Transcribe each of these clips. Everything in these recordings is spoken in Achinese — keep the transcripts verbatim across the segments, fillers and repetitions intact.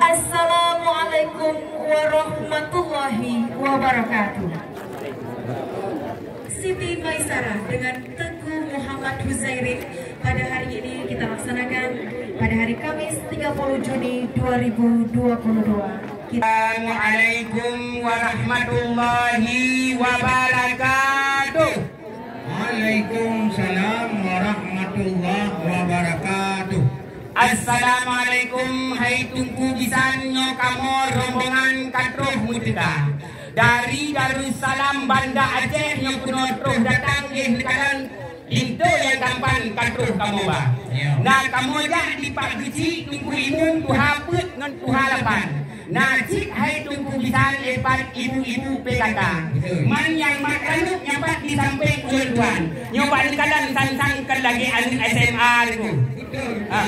Assalamualaikum warahmatullahi wabarakatuh. Siti Maisarah dengan Teuku Muhammad Huzairin pada hari ini kita laksanakan pada hari Kamis tiga puluh Juni dua ribu dua puluh dua. Kita Assalamualaikum warahmatullahi wabarakatuh. Waalaikumsalam warahmatullahi wabarakatuh. Assalamualaikum, hai Teungku Bisan, nyoe kamoe rombongan ka troh meuteuka. Dari Darussalam Banda Aceh nyoe keunoe troh datang lé neukalon linto nyang tampan ka troh kamoe ba. Ya. Na kamoe jak di Pak Geuchik, Teungku Imum, Tuha Peuet ngon Tuha Lapan. Na cit hai Teungku Bisan, ipat ibu-ibu P K K. Betul. Man nyang mat ranup nyan pat di sampéng ulôn tuan. Nyoe bak neukalon sang-sang kon lagée aneuk S M A Teungku. Betul. Ha.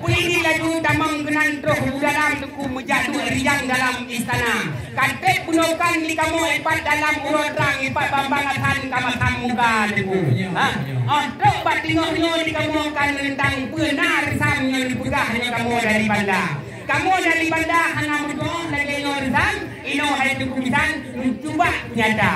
Peue ini laju tamong keunan troh u dalam Teungku, meujak duek rijang dalam istana. Ka trép bunoe kan di kamoe ipat dalam uroe trang, ipat bambang asan ka masam muka Teungku. Ha. Oh trok bak teungoh nyoe di kamoe kan reuntang peue na reusam nyang dipeugah nyoe kamoe dari Banda. Kamoe dari Banda hana meutuoh lagée nyoe reusam, inoe hai Teungku Bisan, meucuba nyata.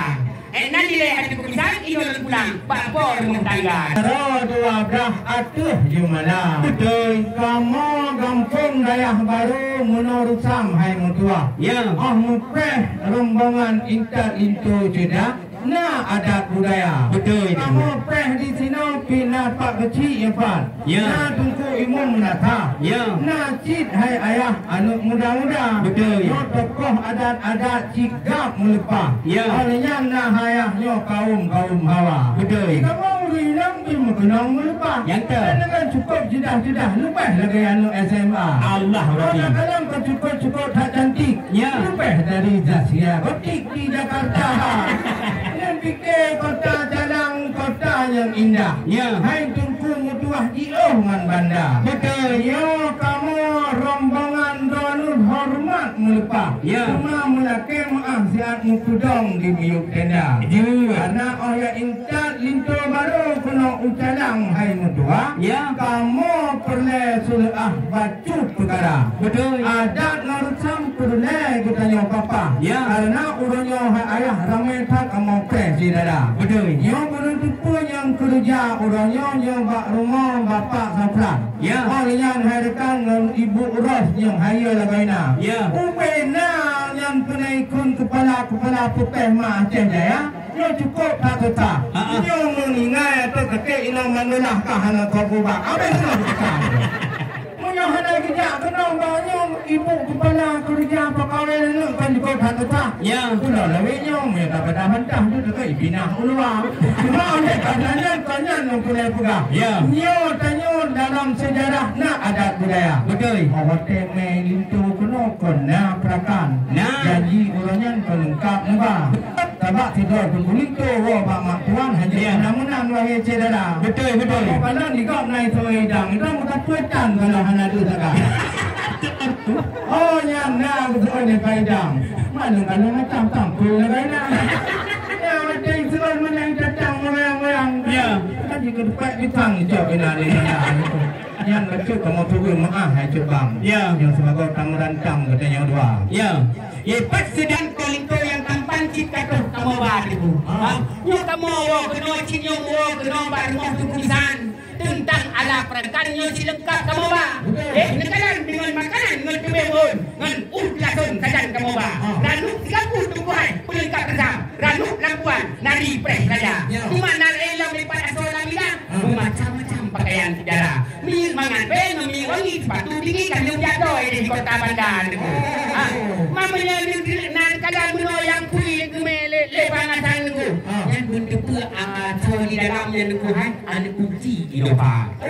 Éh, nan dilée hai Teungku Bisan, inoe lôn pulang bak po rumoh tangga. Uroe dua blaih ateueh Jeumala. Beutôi. Kamoe gampông Dayah Barô meunoe reusam hai meutuah. Ya. Oh mupéh rombongan intat linto ceudah. Na adat budaya. Beutôi. Kamoe péh di sinoe pih na Pak Geuchik nyan pat. Ya. Na Teungku Imum Meunasah. Ya. Na cit hai ayah aneuk muda-muda. Beutôi. Nyoe tokoh adat-adat cit gab meuleupah. Ya. Óh lheueh nyan na ayah nyoe kaum-kaum hawa. Beutôi. Di kamoe ureueng inong pih meukeunong meuleupah. Nyang teu. Dan dengan cukup jeudah-jeudah leubeh lagée aneuk S M A. Allah Rabbi. Kadang-kadang keu cukup-cukup that cantik. Ya. Leubeh dari Zasya Gotik di Jakarta. Nyan pike kota jalan, kota nyang indah. Ya. Hai Teungku meutuah jiôh ngon Banda. Beutôi. Nyoe kamoe rombongan droeneuh horeumat meuleupah. Ya. Teuma meulakée meuáh siat meupeudong di miyueb tenda. Ya. Karna óh jak intat linto barô keunoe u calang hai meutuah. Ya. Kamoe peureulée seuleuah bacut peukara. Beutôi. Adat ngon reusam peureulée geutanyoe papah. Ya. Karna uroe nyoe hai ayah ramé that kamoe preh syedara. Beutôi. Nyoe bunoe teupeu nyang keureuja uroe nyoe, nyoe bak rumoh Bapak Safran. Ya. Óh lheueh nyan hai rekan ngon Ibu Ros nyang hayeue lagoina. Ya. Ubena nyan peunaikon keupala-keupala peutéh ma Aceh Jaya. Nyoe cukup that susah. Ha, ha. Nyoe meuninggai ateueh sakét inong mandum lah ka hana keubeubah. Abéh nyoe susah. Meunyoe hana geujak keunoe bak nyoe, ibu keupala keureuja peukawen aneuk kan cukup that susah. Ya. Pulo lawét nyoe, meunyoe tapadah bantah tu deungon ipinah u luwa. Cuma oleh karena nyan, kon nyan nyang peureulée peugah. Ya. Nyoe tanyoe dalam seujarah na adat budaya. Beutôi. Awak watée mé linto keunoe kon na peurakan. Na. Janji uroe nyan kon leungkap neuba. Sabab sidroe teungku linto woe bak mak tuan hana. Ya. Meunan-meunan wahé syedara. Beutôi, beutôi. Padahai di gob na isoe idang, idang meukapeue tan kalau hana deuh sagai. Oh, nyan na geusoe nibak idang. Mana kalau macam tampil lagai na. Ya, macam sidroe meunan datang meurayang-rayang. Ya. Kan jika dapat bintang jawab ina ni. Nyan bacut kamoe turi meuáh hai cut bang. Ya. Nyang sibagoe tamu rantang geutanyoe dua. Ya. Ipat sidang keu linto nyang tampan cit ka troh kamoe ba Teungku. Ha. Ha? Nyoe kamoe woe keunoe cit nyoe woe keunoe bak rumoh Teungku Bisan. Teuntang alat peurakan nyoe cit leungkap kamoe ba. Betul. Eh, neukalon deungon makanan ngon teubiet phon, ngon ueh geulason sajan kamoe ba. Ha. Ranup sigapu tumbuhan, peuleungkap reusam. Ranup lampuan, nari preh raja. Ya. Cuma na lé lom lipat asoe lam bidang. Ha. Umat Sepatu tinggi kan lôn jatoh di kota Banda, Teungku. Ha, meunyoe na kadang bunoe nyang kui geumé lé, lé bangasan, Teungku. Ha. Nyan beuteupeue, ah, soe di dalam nyan, Teungku, hai, aneuk kunci Innova. Oh.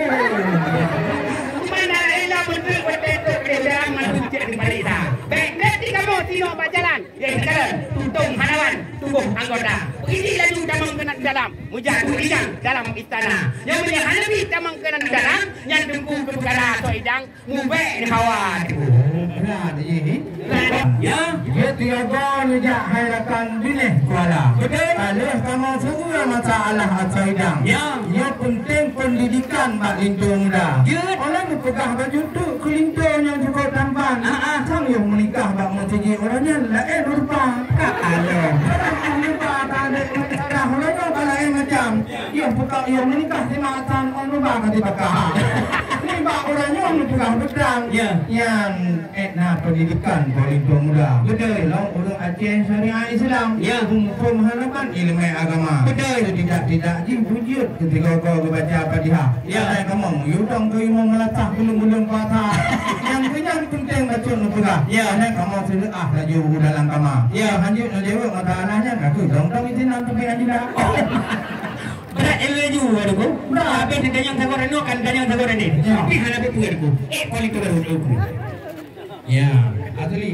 Mana laén lah beuteupeue beuteupeue di dalam mandum cit di balik sa. Bèk, bèk di kamoe singoh bak jalan. Yeh, sekarang tutong hanawan tuboh anggota. Peuidih laju tamong keunan dalam, meujak dua idang dalam istana. Nyang meunyoe hana bi tamong keunan dalam, nyan Teungku keu peukara soe idang mubèk neuh hawa, Teungku. Oh, brat jih, eh? Ya. Ya, tiga neujak hai rakan binéh kuala. Betul. Alèh kamoe seueu masalah asoe idang. Ya. Nyoe peunteng peundidikan bak linto muda. Jeuet. Oleh neupeugah bak YouTube keu linto nyang cukôp tampan. Ah, ah. Sang yôh meunikah bak meuseujid uroe nyan laén rupa. Ka alông. Rupa ka ada meunikah uroe nyoe ka laén macam. Yôh peugah yôh meunikah simak san ôn rupa ka dibakah. Nibak uroe nyoe neupeugah beutang. Ya. Nyan, eh, na peundidikan bak linto muda. Betul. Lôn ureueng Aceh syariat Islam. Ya. Huköm hana ban ileumèe agama. Betul. Setidak-tidakjih beujeuet keutiko goe geubaca Fatihah. Ya. Kadang kamoe meuyue dong keu imum meulatah buleuen-buleuen puasa. Nyang keu nyan peunteng bacut neupeugah. Ya. Kadang kamoe seuleubah laju u dalam kama. Ya. Hanjeuet neujaweueb masalah nyan, ka keu dong-dong isinan teubiet ajudan. Brat laju, Teungku. Brat. Habéh tanyong sagoe nyoe kan tanyong sagoe nyoe. Ya. Tapi hana beutôi, Teungku. Eh, kuali tu baru, Teungku. Ya, asli.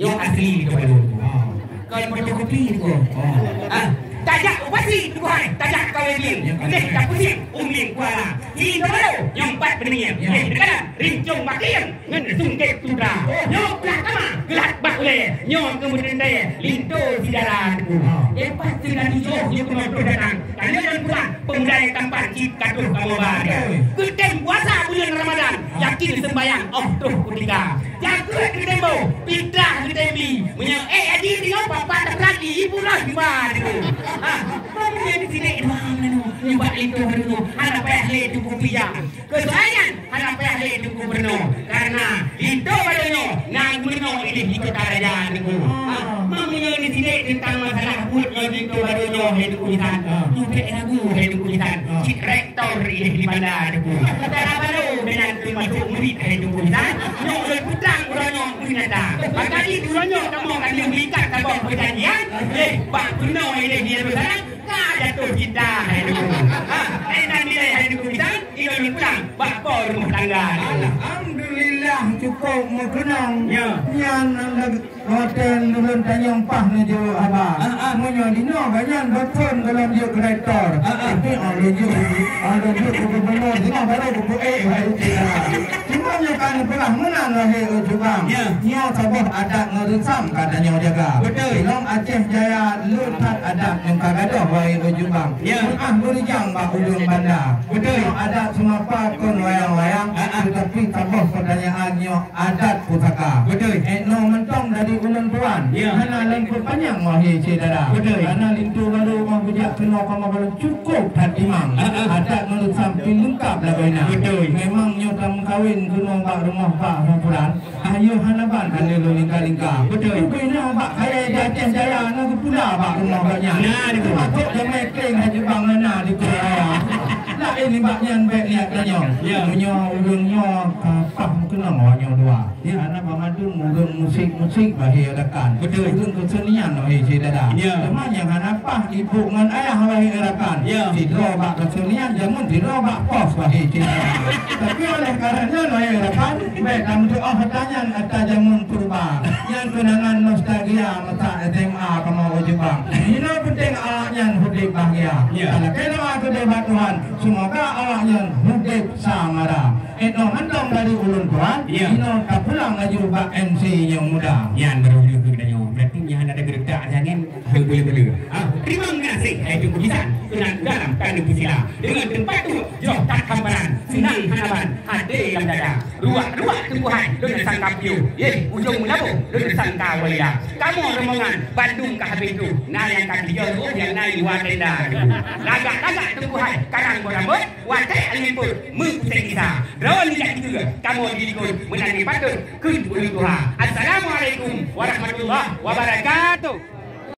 Nyoe asli tu baru. Ah. Kon fotokopi, Teungku. Oh. Ah, tajak u pasi, Teungku hai. Tajak kawé bling. Ya, kan. Deh, tak pusing, umling kuala. Di Indonesia, nyong pat bening. Ya. Eh, dekat rincong baking. Ngon sungkét sutra. Nyoe plah kama geulat bak ulèe. Nyoe keu meuteuntèe linto si dara, Teungku. Ha. Lepas teuka tujoh nyoe keunoe troh datang. Ka lheueh lôn peugah peumuda nyang tampan cit ka troh kamoe ba. Betul. Geutem puasa buleuen Ramadan. Ha. Yakin seumbahyang 'oh troh kutika. Jakeuet geutem boh, pitrah geutem bi. Meunyoe ék haji singoh papa teuprang di ibu roh jumba, Teungku. Ha. Meunyoe di sini dua meunyoe nibak linto baru nyoe hana payah lé Teungku pijak. Keusoe nyan hana payah lé Teungku Gubernur, karena linto baru nyoe na gubernur idéh di Kota Raja, Teungku. Ah. Meunyoe neusidék teuntang masalah buet ngon linto baru nyoe, hai Teungku Bisan. Ah. Nyoe bèk ragu, hai Teungku Bisan. Ah. Cit rektor idéh di Banda, Teungku. Dara Balo meunan teumasok murit, hai Teungku Bisan. Nyoe ulôn putrang uroe nyoe nyata. Maka di uroe nyoe kamoe ka lheueh meuikat saboh peujanjian, eh, bak gubernur idéh di Yerusalem. Ka jatuh cinta, hai Teungku. Ha, eh, nan nilai, hai Teungku Bisan, ilôn pulang bak po rumoh tangga. Alhamdulillah, cukup meukeunong. Ya. Nyan, hotel ulôn tanyong paih neujaweueb haba. Ah, ah. Meunyoe dinoe gobnyan beuthon gohlom jeuet keu rektor. Ah, ah. Tapi, oh, lôn jeuet, oh, lôn jeuet keu gubernur, singoh baru kupeuék, hai. Cuma nyoe ka neupeugah meunan, wahé Ujubang. Ya. Nyoe saboh adat ngon reusam ka tanyoe jaga. Betul. Di lom Aceh Jaya le that adat nyang ka gadôh, wahé Ujubang. Ya. Meu'ah beurijang bak ulôn Banda. Betul. Nyoe adat seumapa kon wayang-wayang, ah, ah, teutapi saboh peutanyaan nyoe adat pusaka. Betul. Eh, nyoe mantong dari ulôn tuan. Ya. Hana lôn peupanyang, wahé syedara. Betul. Karena linto baru mah beujak keunoe ka meubalon. Cukup that imang. Ah, ah. Adat ngon reusam pih leungkap lagoina. Betul. Memang nyoe tameukawen keunoe bak rumoh bak Hong Furan. Ayo hana ban ka lé lôn lingka-lingka. Betul. Ubé na bak kayèe di Aceh Jaya na geupula bak rumoh gobnyan. Nah, itu. Patut jamé keng hai Ujubang na di Kuala Raya. Laén nibak nyan bèk niat tanyoe. Ya. Meunyoe ureueng nyoe ka paih meukeunong awak nyoe dua. Ya, hana banmandum ureueng musik-musik bahé rakan. Betul. Ureueng keusenian bahé syedara. Ya. Cuma nyang hana paih ibu ngon ayah bahé rakan. Ya. Sidroe bak keusenian, jameun sidroe bak pos bahé syedara. Tapi oleh karena nyan bahé rakan, bèk tameutu'oh ata nyan ata jameun purba. Nyan keunangan nostalgia masa S M A kamoe Ujubang. Inoe peunteng awak nyan udép bahgia. Ya. Kalau keunoe keudeh bak Tuhan, semoga awak nyan udép samara. Eh, noh mantong dari ulôn tuan, ya, inoe tapulang laju bak M C nyang muda. Nyan baru lheueh keu tanyoe. Berarti nyan ada geuredak jangan hal boleh-boleh. Ah, terima kasih, hai Teungku Bisan. Keunan dalam kami pusila. Dengan tempat tu, jauh tak hamparan. Senang hana ban, hati lam dada. Ruak-ruak Teungku hai, lôn sangka piôh. Yeh, ujong meulaboh, lôn sangka walia. Kamoe rombongan, bandum ka habéh tu. Na nyang ka tiga, oh, nyang na dua tenda. Lagak-lagak Teungku hai, karang beurambot. Watèe angén peuet, meukuseng gisa. Droeneuh jak dikeue, kamoe dilikot, meunan di patôt, kheun ulôn tuha. Assalamualaikum warahmatullahi wabarakatuh.